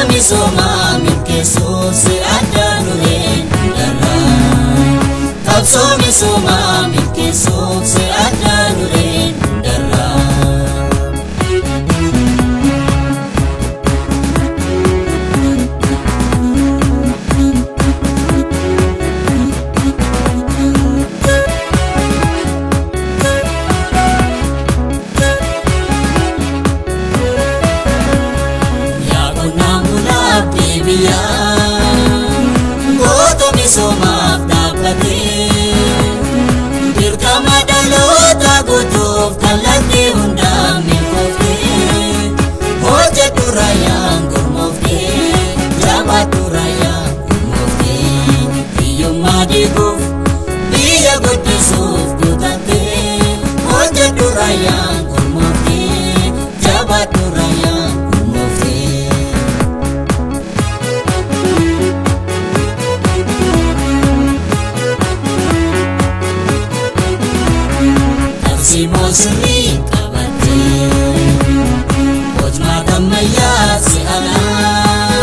Goota misoomaa milkeessuuf si adda dureen hundarraa. Qabsoo misoomaa milkeessuuf si adda dureen hundarraa. Goota misoomaaf dhaabbatee dirqama dhaloota guutuuf kallattii hundaan milkooftee hojjedhu raayyaan gurmooftee jabaadhu raayyaan gurmooftee hiyyummaa diiguuf biyya guddisuuf kutattee hojjedhu raayyaan gurmooftee jabaadhu raayyaan gurmooftee. Tarsiimoo sirrii qabattee hojmaata ammayyaa si'anaa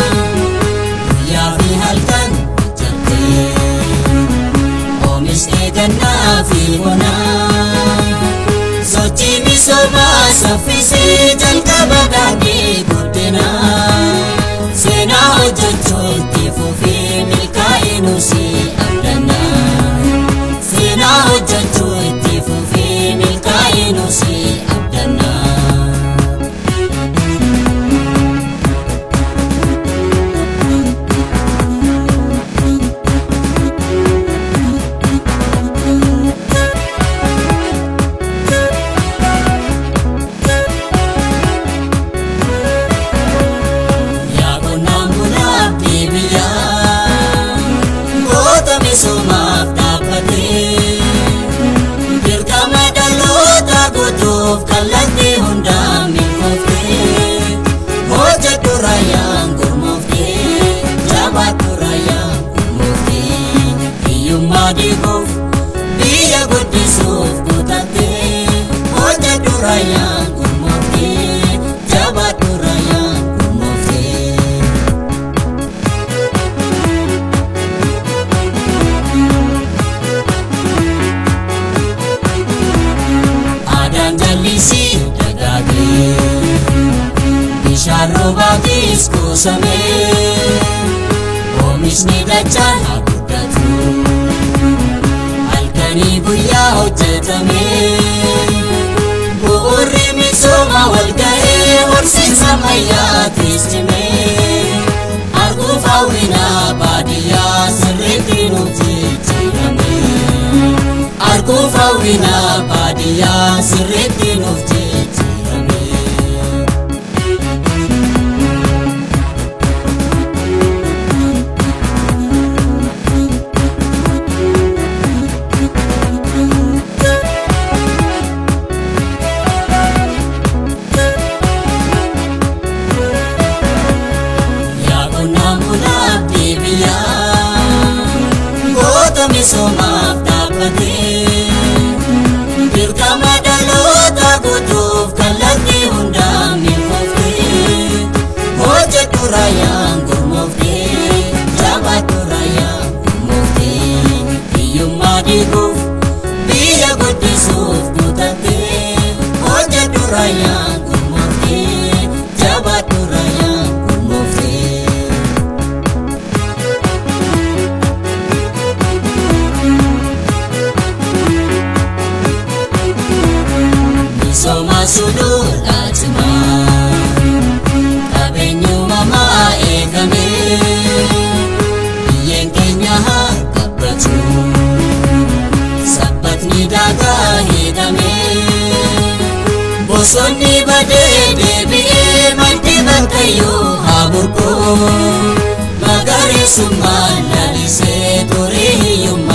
guyyaa fi halkan hojjattee oomishtee gannaa fi bonaa sochii misoomaa saffisee jalqaba daandii guddinaa seenaa hojjechuu itti fufee milkaa'inuu si abdannaa seenaa hojjechuu itti fufee milkaa'inuu si abdannaa. Yaa qonnaan bulaa abdii biyyaa goota misoomaaf dhaabbatee dirqama dhaloota guutuuf kallattii hundaan milkooftee hojjedhu raayyaan gurmooftee jabaadhu raayyaan gurmooftee hiyyummaa diiguuf biyya guddisuuf kutattee hojjedhu raayyaan gurmooftee jabaadhu raayyaan gurmooftee. Aadaan jallisii dagaagee bishaan roobaatis kuusamee oomishni dachaan haa guddatu halkanii guyyaa hojjetamee bu'uurri misooma wal ga'ee horsiisa ammayyaatis cimee arguuf hawwinaa baadiyyaa sirriitti nuuf jijjiirame. Arguuf hawwinaa baadiyyaa sirriitti nuuf jijjiirame. Yaa qonnaan bulaa abdii biyyaa goota misoomaaf dhaabbatee dirqama dhaloota guutuuf kallattii hundaan milkooftee hojjedhu raayyaan gurmooftee jabaadhu raayyaan gurmooftee hiyyummaa diiguuf biyya guddisuuf kutattee hojjedhu raayyaan gurmooftee jabaadhu raayyaan gurmooftee. Misooma sululaa cimaa qabeenyi uumamaa eegamee biyyeen keenya haa gabbatu sabbatni daagaa hidhamee bosonni badee deebi'ee maddi bakkayyuu haa burqu magariisummaan lalisee durii hiyyummaa.